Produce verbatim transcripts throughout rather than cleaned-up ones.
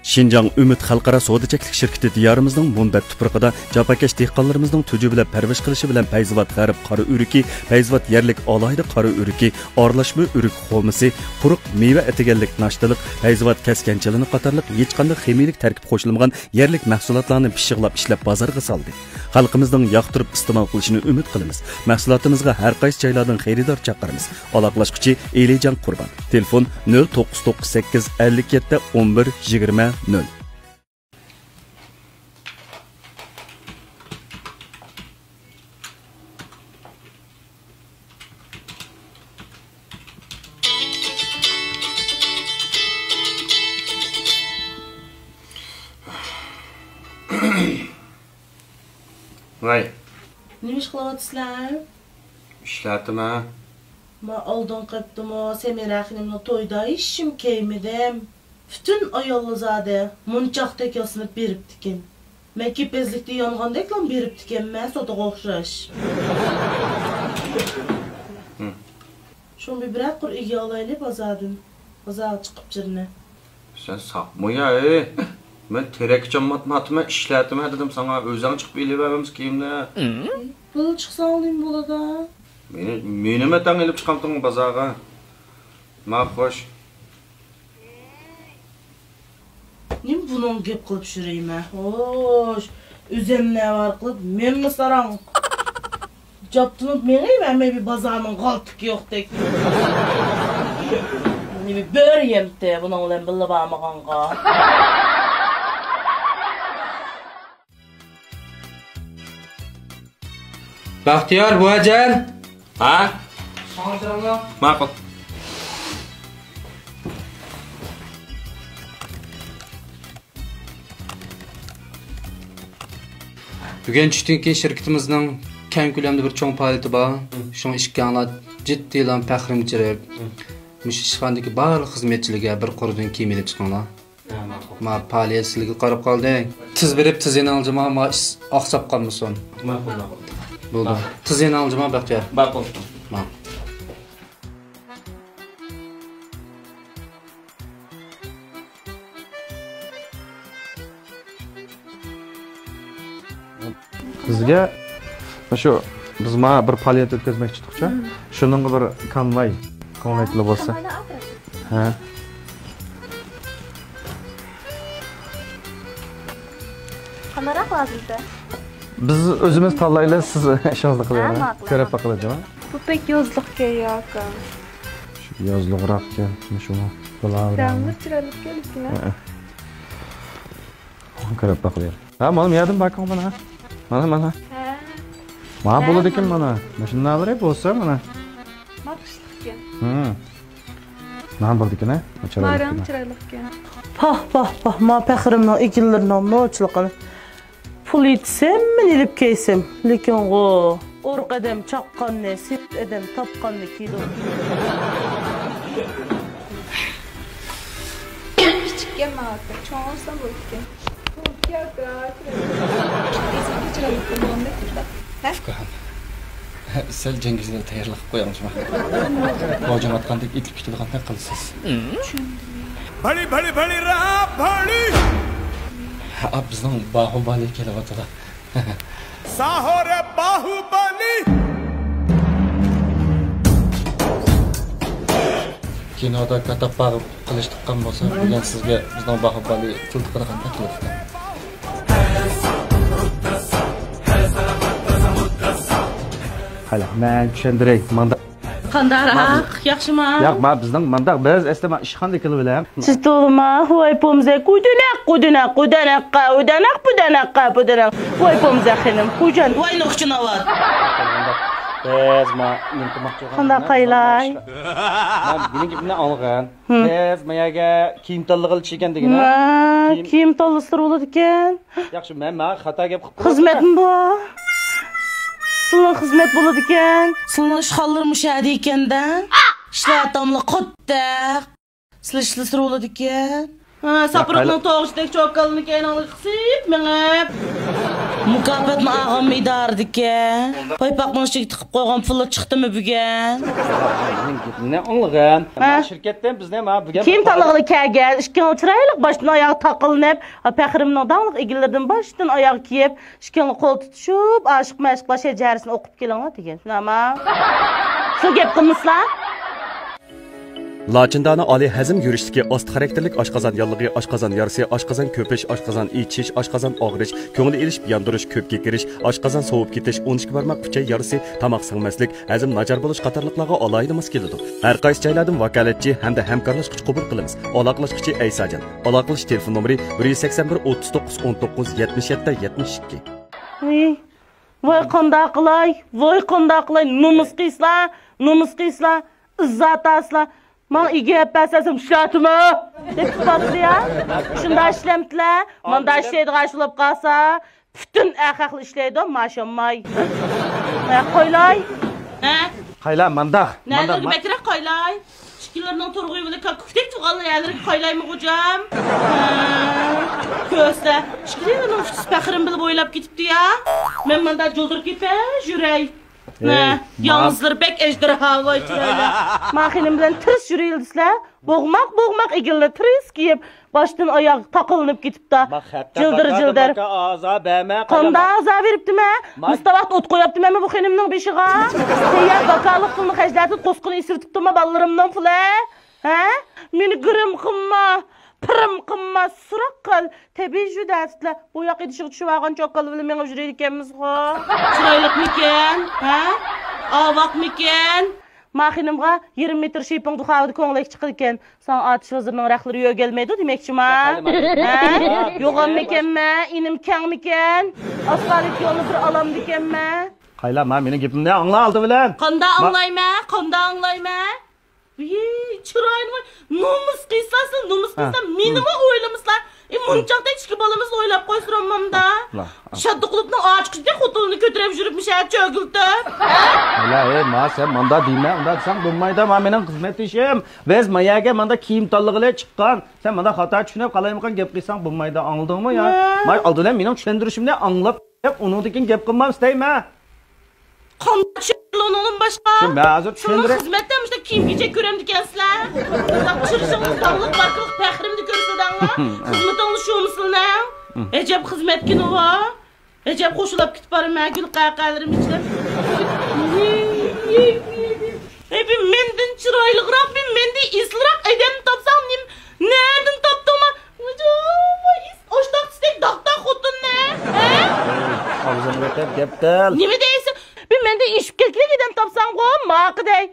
شىنجاڭ ئۈمىد خەلقئارا سودا چەكلىك شىركىتى دىيارىمىزنىڭ مۇنبەت تۇپرىقىدا جاپاكەش دېھقانلىرىمىزنىڭ تۈجى بىلەن پەرۋىش قىلىشى بىلەن پەيزىۋات غەرب قارا ئۆرۈكى، پەيزىۋات يەرلىك ئالاھىدە قارا ئۆرۈكى، ئارىلاشما ئۆرۈك خورمىسى، قۇرۇق مېۋە ئەتىگەنلىك ناشتىلىق، پەيزىۋات كەسكەن چىلىنى قاتارلىق ھېچقانداق خىمىيىلىك تەركىب قوشۇلمىغان يەرلىك مەھسۇلاتلارنى پىششىقلاپ ئىشلەپ بازارغا سالدى. خەلقىمىزنىڭ ياقتۇرۇپ ئىستېمال قىلىشىنى ئۈمىد قىلىمىز. مەھسۇلاتىمىزغا ھەر قايسى جايلاردىن خېرىدار چاقىرىمىز. ئالاقىلاشقۇچى ئېلىجان قۇربان. تېلېفون: نۆل توققۇز توققۇز سەككىز، ئەللىك يەتتە، ئون بىر، يىگىرمە، نۆل. ۋاي. نېمە ئىش قىلىۋاتىسىلەر؟ ئىشلەتتىمەن. ما ئالدىنقى ھەپتىمۇ سەمىرە خېنىمنىڭ تويىدا ھېچنېمە كىيمىدىم. پۈتۈن ئاياللار زادى مونچاقتەك ياسىنىپ بېرىپتىكەن. مەن كېپەزلىكتە يانغاندەكلا بېرىپتىكەنمەن، سوتىغا ئوخشاش. ھىم. شۇڭا بىر بىرەر قۇر ئىگە ئالايلى بازاردىن. بازارغا چىقىپ جىرنە. سەن ساقمۇ يا، ئەي؟ مەن تېرەككە چامماتماتىمەن، ئىشلەتتىمەن دېدىم ساڭا، ئۆزۈڭ چىقىپ ئېلىۋەرمەمسە كىيىمنى. بولدى، چىقساڭ نېمە بولىدۇ؟ مېنى، مېنىمۇ تەڭ ئېلىپ چىقامتىڭ بازارغا؟ ما خوش. نېمە بۇنىڭغا گەپ قىلىپ يۈرەيمەن؟ خوش، ئۆزۈمنى ئاۋارە قىلىپ مەنمۇ ساراڭ. جابدۇنۇپ مېڭىپ، ھەممە بىر بازارنىڭ غالتىكى يوقتەك. نېمە بۆرە يەمتى بۇنىڭ بىلەن بىللە بارمىغانغا. بەختىيار، بۇ ئەجەل. ھە؟ ماقۇل. بۈگۈن چۈشتىن كېيىن شىركىتىمىزنىڭ كەڭ كۆلەمدە بىر چوڭ پائالىيىتى بار. شۇڭا ئىككىڭلار جىددىيلا پەخرىمگە چىرىپ، مۇشۇ ئىشخانىدىكى بارلىق خىزمەتچىلەرگە بىر قۇرىدىن كىيىم ئېلىپ چىقىڭلار. ھە، ماقۇل. ما پائالىيەت سىلىگە قاراپ قالدى. تېز بېرىپ، تېز يېنىڭلار جۇما، ما ئىش ئاقساپ قالمىسۇن. ماقۇل، ماقۇل. بولدى. ماقۇل. تېز يېنىڭلار جۇما، بەختىيار. ماقۇل. ماقۇل. بىزگە شۇ، بىز ما بىر پائالىيەت ئۆتكۈزمەكچى ئىدۇقچۇ. شۇنىڭغا بىر كانۋاي كونۋېرتلار بولسا. كانۋاينى ئاپىرىڭ. ھە. قانداقراق لازىمكەن؟ بىز ئۆزىمىز تاللايلى، سىز ئىشىڭىزنى قىلىۋېرىڭ. ھە، ماقۇل. كۆرۈپ باقىلى، جۇما. بۇ بەك يازلىقكەن يا، ئاكا. شۇ يازلىقراقكەن، شۇمۇ. بۇلار رەڭلىك چىرايلىقكەن، لېكىن، ھە. ھە. كۆرۈپ باقىلى. ھە، مانا بۇ يەردىن باكىڭ مانا. مانا، مانا. ھە. ما ھە، بولىدىكەن مانا. مانا. ماشىنىلىرى بولسا مانا. ما قىشلىقكەن. ھىم. ما بولىدىكەن، ھە؟ ما رەڭ چىرايلىقكەن. پاھ، پاھ، پاھ، ما پەخرىمنىڭ ئېكىنلىرىنىڭ نوچىلىقىنى. پۇل يېتىسە ھەممىنى ئېلىپ كەيسەم، لېكىنغۇ، ئورۇق ئادەم چاققاننى، سېمىز ئادەم تاپقاننى كىيىدۇ. كىچىككەن ماڭا، چوڭ بولسام بولىدىكەن. ئۇكام، سەل جەڭگىزگە تەييارلىق قىلىپ قويۇڭ، جۇما. ھۇجۇم ئاتقاندەك ئېتىلىپ كېتىدىغاندەك قىلىسىز. بەلى، بەلى، بەلى، را، بەلى! ھە، بىزنىڭ باھۇبالى كېلىۋاتىدۇ. ساھورە باھۇبالى! كىنودا كاتاپپاغا قىلىچ تىققان بولسا، بۈگۈن سىزگە بىزنىڭ باھۇبالى تىل تىقىدىغاندەك قىلىپتۇ. قېنى، مەن چۈشەندۈرەي، ماڭدا. قانداقراق، ياخشىما؟ ياق، ما بىزنىڭ مانداق، بىز ئەسلى ما ئىشخانىدا كېلىۋېلەڭ. سىز تولىما، ۋاي پومزەك، ئۇدۇنەق، ئۇدۇنەق، ئۇدەنەققە، ئۇدەنەق، بۇدەنەققە، بۇدەنەق. ۋاي پومزەك خېنىم، خوجان، ۋاي نوخچىنى ئاۋات. بىز ما نېمە قىلماقچى بولغان؟ قانداق قايلاي؟ ما مېنىڭ گېپىمنى ئاڭلىغىن. ھىم. بىز ما يەرگە كىيىم تاللىغىلى چىققان دېگىنە. ما كىيىم، كىيىم تاللىسا بولىدىكەن. ياخشى، مەن، مەن خاتا گەپ قىلىپ قويۇپتىمەن. خىزمەتمۇ بار. سىلىنىڭ خىزمەت بولىدىكەن. سىلىنىڭ ئىشخانىلىرى مۇشۇ يەردە ئىكەندە. ئىشلار تاملىق قوتتەق. سىلەر ئىشلىسا بولىدىكەن. ھە، ساپىرىقنىڭ توغۇچىدەك چوكانلىرىنى كەينىڭلارغا قىسىپ مېڭىپ. مۇكاپاتنى ئالغانمۇ ئىدارىدىكى؟ پايپاقنىڭ ئىچىگە تىقىپ قويغان پۇلى چىقتىمۇ بۈگۈن؟ مېنىڭ گېپىمنى ئاڭلىغىن. ھە. شىركەتتىن بىزنى ما بۈگۈن كىيىم تاللىغىلى كەلگەن، ئىككىڭلار چىرايلىق باشتىن ئاياغ تاقىلىنىپ، پەخرىمنىڭ داڭلىق ئىگىلىرىدىن باشتىن ئاياغ كىيىپ، ئىككىڭلار قول تۇتۇشۇپ، ئاشىق مەشۇقلار شەجەرىسىنى ئوقۇپ كېلىڭلار دېگەن. شۇنداقمۇ؟ شۇ گەپ قىلمىسىلا. لاچىندانە ئالىي ھەزىم يۈرۈشلۈكى، ئاستا خاراكتېرلىك ئاشقازان ياللۇغى، ئاشقازان يارىسى، ئاشقازان كۆپۈش، ئاشقازان ئېچىش، ئاشقازان ئاغرىش، كۆڭۈل ئېلىشىپ ياندۇرۇش، كۆپ كېكىرىش، ئاشقازان سوۋۇپ كېتىش، ئون ئىككى بارماق ئۈچەي يارىسى، تاماق سىڭمەسلىك، ھەزىم ناچار بولۇش قاتارلىقلارغا ئالاھىدە ماس كېلىدۇ. ھەر قايسى جايلاردىن ۋاكالەتچى ھەمدە ھەمكارلاشقۇچى قوبۇل قىلىمىز. ئالاقىلەشكۈچى ئەيساجان. ئالاقىلىشىش تېلېفون نومۇرى: بىر يۈز سەكسەن بىر، ئوتتۇز توققۇز، ئون توققۇز، يەتمىش يەتتە، يەتمىش ئىككى. ۋاي، ۋاي قانداق قىلاي، ۋاي قانداق قىلاي، نومۇس قىلسىلا، نومۇس قىلسىلا، ئىززەت ئالسىلا. ماڭا ئىگە ئەپ بەرسە، ئىشلەتمە دەپ تۇرۇپتۇ يا. شۇنداق ئىشلەمتىلە، مانداق ئىشلەيدىغان ئىش بولۇپ قالسا، پۈتۈن ئەر خەقلەر ئىشلەيدۇ، ماشاماي. ھە، قايلاي. ھە؟ قايلا، مانداق. نەلىرىگە بەكرەك قايلاي. ئىككىلىرىنىڭ تۇرغۇيى بىلەن كاككۇكتەك تۇغانلار نەلىرىگە قايلايمۇ، غوجام؟ ھە. كۆرسە، ئىككىلىرىنىڭ ئۈچىسى پەخرىم بىلەن بويلاپ كېتىپتۇ يا. مەن ماندا جۇلدۇرۇپ كېتىپ يۈرەي. ھە، يالغۇزلىرى بەك ئەجدىھا ۋاي چىرايلىق. ما خېنىم بىلەن تىرىس يۈرەيلى دېسىلە، بوغماق بوغماق ئىگىلىرى تىرىس كىيىپ، باشتىن ئاياغ تاقىلىنىپ كېتىپتۇ. جىلدىر جىلدىر. قانداق ئازا بېرىپتىمەن؟ مۇشۇ ۋاقىت ئوت قويۇپتىمەنمۇ بۇ خېنىمنىڭ بېشىغا؟ تەييار باكالىق پۇلنى خەجلەتتىن قوسقىنى ئېسىرىتىپتىمۇ بالىلىرىمنىڭ پۇلى؟ ھە؟ مېنى گىرىم قىلما، پىرىم قىلما، سوراق قىل. تەبىئىي شۇ دەرسلەر. بوياق ئىدىشىغا چۈشۈۋالغان چوكانلار بىلەن مېڭىپ يۈرىدىكەنمىزغۇ. چىرايلىقمىكەن؟ ھە؟ ئاۋاقمىكەن؟ ما خېنىمغا يېرىم مېتىر شىپىڭ دۇخاۋىدا كۆڭلەك چىقىدىكەن. ساڭا ئاتۇش ۋەزىرنىڭ رەخلىرى يۆگەلمەيدۇ دېمەكچىما؟ ھە؟ يوغانمىكەنمەن؟ ئىنىم كەڭمىكەن؟ ئاسفالت يولنى بىر ئالامدىكەنمەن؟ قايلا، ما مېنىڭ گېپىمنى ئاڭلا ئالدى بىلەن. قاندا ئاڭلايمەن؟ قاندا ئاڭلايمەن؟ ۋىي، چىرايلىق، نومۇس قىلسا، سىز نومۇس قىلسا، مېنىمۇ ئويلىمىسىلا. ئى، مۇنچاقتا ئىچكى بالىمىزنى ئويلاپ قويسىراممامدا. شاددىقۇلۇپنىڭ ئاچىقىچىدەك خوتۇنىنى كۆتۈرۈپ يۈرۈپ مۇشۇ چۆگۈلتۈپ. ھە؟ ھە، ئەي، ما، سەن ماندا دېمە، ئۇنداق دېسەڭ بولمايدۇ، ما مېنىڭ خىزمەتدىشىم. بىز ما يەرگە ماندا كىيىم تاللىغىلى چىققان. سەن ماندا خاتا چۈشىنىپ قالايمىقان گەپ قىلساڭ بولمايدۇ، ئاڭلىدىڭمۇ يا؟ ما ئالدى بىلەن مېنىڭ چۈشەندۈرۈشۈمنى ئاڭلاپ، ئۇنىڭدىن كېيىن گەپ قىلمام ئىستەيمەن. قانداق چۈشەندۈرۈڭ ئۇنىڭدىن باشقا؟ شۇ، مەن ھازىر چۈشەندۈرەي. سىلەر خىزمەتتە مۇشۇنداق كىيىم-كېچەك كۆرەمدىكەنسىلەر؟ مۇنداق چىرىشىڭلار داڭلىق باركىلىق پەخرىمنى كۆرسىتىدىڭلار. خىزمىتىڭلار شۇمۇ سىلەرنىڭ؟ ئەجەب خىزمەتكىنۇ بۇ. ئەجەب خوشلاپ كېتىپ بارىمەن گۈل قەقەلىرىم ئىچىدە. ئەي، بىر مەندىن چىرايلىقراق، بىر مەندىن ئېسىلراق ئادەمنى تاپساڭ، نېمە، نەدىن تاپتىڭما؟ ئاشتاق تىستەك داغداغ خوتۇننى، ھە؟ ئاغزىنى بېقىپ گەپ قىل. نېمە دەيسەن؟ بىر مەندىن ئېشىپ كەتكۈدەك ئادەم تاپساڭغۇ، ماقا دەي.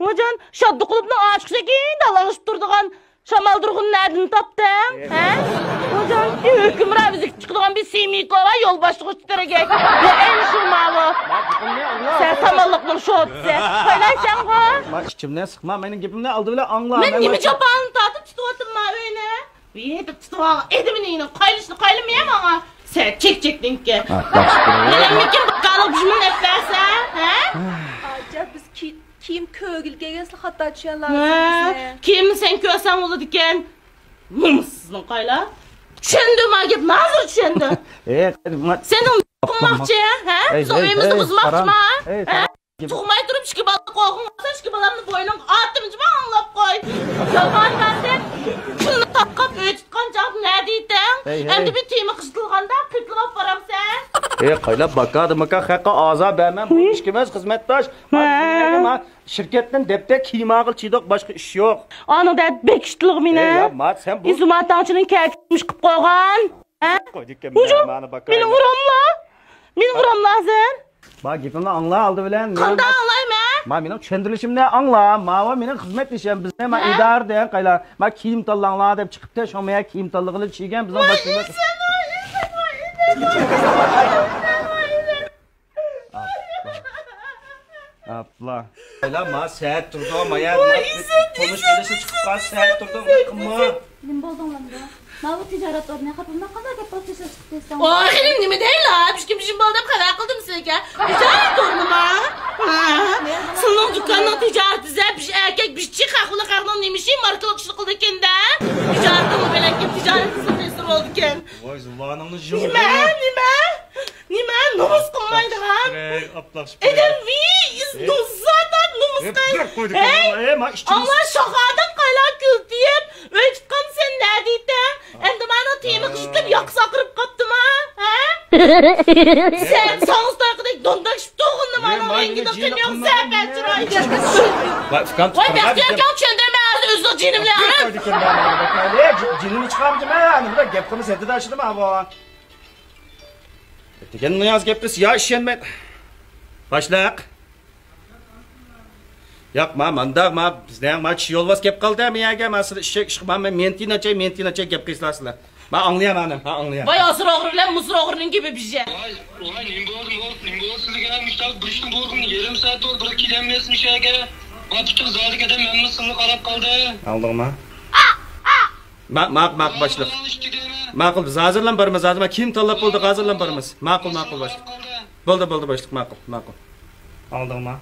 ۋاجان، شاددىقۇلۇپنىڭ ئاشىقىچىكىن دالاڭشىپ تۇرىدىغان شامالدۇرغۇننى نەدىن تاپتىڭ، ھە؟ ۋاجان، ھۆكۈمران ئۈزۈك چىقىدىغان بىر سېمىيكا بار، يول باشلىغۇچ تېرىگەك. بىر ئەنە شۇ ماۋۇ. سەن سامانلىقنىڭ شوپىسى. قايلايسەنغۇ؟ ما ئىچىمنى سىقما، مېنىڭ گېپىمنى ئالدى بىلەن ئاڭلا. مەن نېمە جاپانى تارتىپ تۇتۇۋاتىمەن ئۆينى؟ يېتىپ تۇتۇۋالغان ئېدىمنى يېنىڭ قايلىشىنى قايلىمىيە ماڭا. سەن چەكچەكنىڭكى. ھە، ياخشى. مېنىڭمىكىن بىر قالىپ بىر مىڭ ئەپ بەرسە، ھە؟ ئاچا، بىز كىي-، كىيىم كۆرگىلى كەلگەنسىلە خاتا چۈشەنلا ھە، سىزنى. كىيىمنى سەن كۆرسەڭ بولىدىكەن. نومۇسسىزنىڭ قايلا. چۈشەندىم ھە گەپنى، ھازىر چۈشەندىم. ئېي، ما-، سېنىڭ قىلماقچى، ھە؟ ئەي، بىزنىڭ ئەي، ئۆيىمىزنى ئەي، بۇزماقچىما؟ قاراڭ. ئەي، ھە؟ قاراڭ. تۇغماي تۇرۇپ ئىككى بالا قوغۇڭ ئالسا، ئىككى بالامنى بوينۇڭغا ئاتتىم جىما، ئاڭلاپ قوي. يامان بەردىم. پۇلنى تارقاپ ئۆي تۇتقان چاغدا نەدە ئىدىڭ؟ ھەي، ھەي. ئەمدى بىر تېما قىزىتىلغاندا قېتىلىپ بارامسەن؟ ئېي، قايلاپ باكا دېمىكا خەققە ئازار بەرمە. بۇ ئىككىمىز خىزمەتداش. ھە. شىركەتتىن دەپتەر كىيىم ئالغىلى چىدۇق، باشقا ئىش يوق. ئانىڭ دەپ بېكىشتىلغۇ مېنى. ئېي، يا، ما، سەن بۇ ئىزۇماتاڭچىنىڭ كەلكۈمۈش قىلىپ قويغان. ھە؟ قويدىكەن مېنى ئۇراملا؟ مېنى ئۇراملا ھازىر؟ ما گېپىمنى ئاڭلا ئالدى بىلەن. قانداق ئاڭلايمەن؟ ما مېنىڭ چۈشەندۈرۈشۈمنى ئاڭلا. ماۋۇ مېنىڭ خىزمەتدىشىم. بىزنى ما ئىدارىدىن قايلا. ما كىيىم تاللاڭلار دەپ چىقىپتۇ. شۇڭا مەن كىيىم تاللىغىلى چىگەن بىزنىڭ باشلىقىمىز. ئاپلا. ئاپلا. قايلا ما سەت تۇردۇڭ، ما يا تونۇش بىلىشى چىقىپ قالسا سەت تۇردۇڭ، قىلما. نېمە بولدۇڭلامدۇ؟ ماۋۇ تىجارەت ئورنى خاپىمدا قانداق گەپ بولۇپ تېشىغا چىقىپ كەتسەڭ؟ ئاخىرى نېمە دەيلا؟ بىشكىم شىم بولدى دەپ خەۋەر قىلدىم سىزگە. تىجارەت ئورنىما؟ ھە؟ سىلىنىڭ دۇكاننىڭ تىجارىتى زەپ، بىش ئەركەك، بىش چىقاق بىلەن خەقنىڭ نېمە ئىشى ماركىلىق ئىشنى قىلىدىكەن-دە. تىجارىتىڭ بىلەنكىم تىجارىتى سىلىسىر بولدىكەن. ۋاي زۇۋانىڭنى يىغ. نېمە؟ نېمە؟ نېمە، نومۇس قىلمايدىغان؟ ئەدەم ۋىي، نومۇس زادات، نومۇس قىل. ھەي، ئاڭلا شاخادىن قايلا كۈلتىيىپ، ئۆي تۇتقان سەن نەدىيتەڭ؟ ئەمدى مانا تېمىغا يېتىپ ياقىسى ئاقىرىپ قاپتىما؟ ھە؟ سەن ساڭزا تايىقىدەك دونداكشىپ تۇرغىنىما؟ مانا رەڭگىدە قىن يوق، سەپەت چىرايى. ۋاي، ئۇكام، ۋاي، بەختىيار ئاكاڭ چۈشەندۈرمە، ھازىر ئۆزىنىڭ جېنى بىلەن ئۇرۇپ. جېنىمنى چىقارمىدىم، ئەنە بۇنداق گەپ قىلما، سەددىدە ئاشىدىما بۇ؟ دېگەن نىياز گەپ قىلسا، يا ئىشەنمەي. باشلىق. ياق، ما، مانداق، ما، بىزنىڭ، ما، چىشى يولۋاس كەپ قالدى، ما، يەرگە، ما، سىلى ئىششەك، ئىشقا، ما، مەن مېنتىناچاي، مېنتىناچاي گەپ قىلسىلا سىلە. ما، ئاڭلىيا، مانا، ما، ئاڭلىيا. ۋاي، ھازىر ئوغرى بىلەن مۇزۇر ئوغرىنىڭ گېپى بىژە. ۋاي، ۋاي، نېمە بولدى، نېمە، نېمە بولدى سىلىگە؟ مۇشتاق بىر ئىشنى بولدى، يېرىم سائەت بولدى، بىر كېلەلمەيسىز مۇشۇ يەرگە. ما، پۈتۈن زالدىكى ئادەم ھەممە سىلىگە قاراپ قالدى. ئاڭلىدىڭما؟ ما-، ماق-، ماق-، باشلىق. ماقۇل، بىز ھازىرلا بارىمىز، ھازىر ما كىيىم تاللاپ بولدۇق، ھازىرلا بارىمىز. ماقۇل، ماقۇل، باشلىق. بولدى، بولدى، باشلىق، ماقۇل، ماقۇل. ئاڭلىدىڭما؟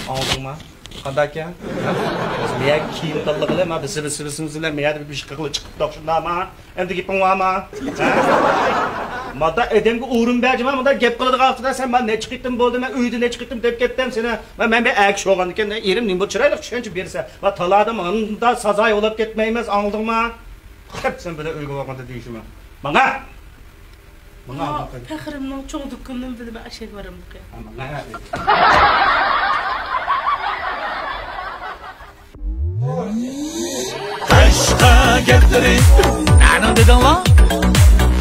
ئاڭلىدىڭما؟ قانداق ئىكەن؟ مەيەگە كىيىم تاللىغىلى، ما بىز، بىز، بىز، بىز بىلەن مەيەدە بىر ئىش قىلغىلى چىقىپتۇق، شۇنداقما؟ ئەمدى گېپىڭ بارما؟ ھە؟ مادا ئادەمگە ئورۇن بەرجىما، مۇنداق گەپ قىلىدىغان ۋاقتىدا سەن، مانا نەچچە قېتىم بولدى، مەن ئۆيدە نەچچە قېتىم دەپ كەتتىم سېنى. مەن، مەن بىر ئەركىشى بولغاندىكىن، ئېرىم نېمە بولدى، چىرايلىق چۈشەنچە بېرىسەن. ۋە تالادا مۇنداق سازاي ئولاپ كەتمەيمىز، ئاڭلىدىڭما؟ خەپ سەن بىلەن ئۆيگە بارغاندا دېيىشىمەن. ماڭا! ماڭا! پەخرىمنىڭ چوڭ دۇكىنىنى بىلمەي ئەشەگە بارامدىكەن. ھە، ماڭا! قەشقەر گەپلىرى نەنىڭ دېدىڭلار؟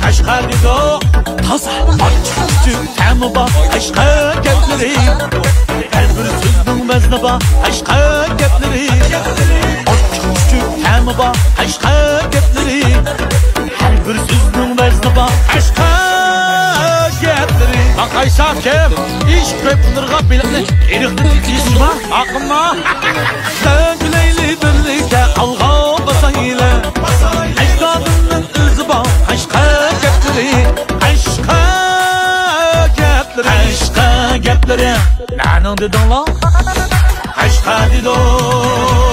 قەشقەر دېدۇق. تازا ئاچچىق-چۈچۈك تەمى بار قەشقەر گەپلىرى. ھەر بىر سۆزنىڭ ۋەزنى بار قەشقەر گەپلىرى. ئاچچىق-چۈچۈك تەمى بار قەشقەر گەپلىرى. ھەر بىر سۆزنىڭ ۋەزنى بار قەشقەر گەپلىرى. باقايسا كىم ئىش كۆپ قىلىرغا بېلىقنى ئېرىقتىن تېتىيسىما ئاقىما. سۆزلەيلى بىرلىكتە ئالغا باسايلى. ئەجدادىمنىڭ ئۆزى بار قەشقەر گەپلىرى. قەشقەر گەپلىرى. قەشقەر گەپلىرى. نەنىڭ دېدىڭلار؟ قەشقەر دېدۇق.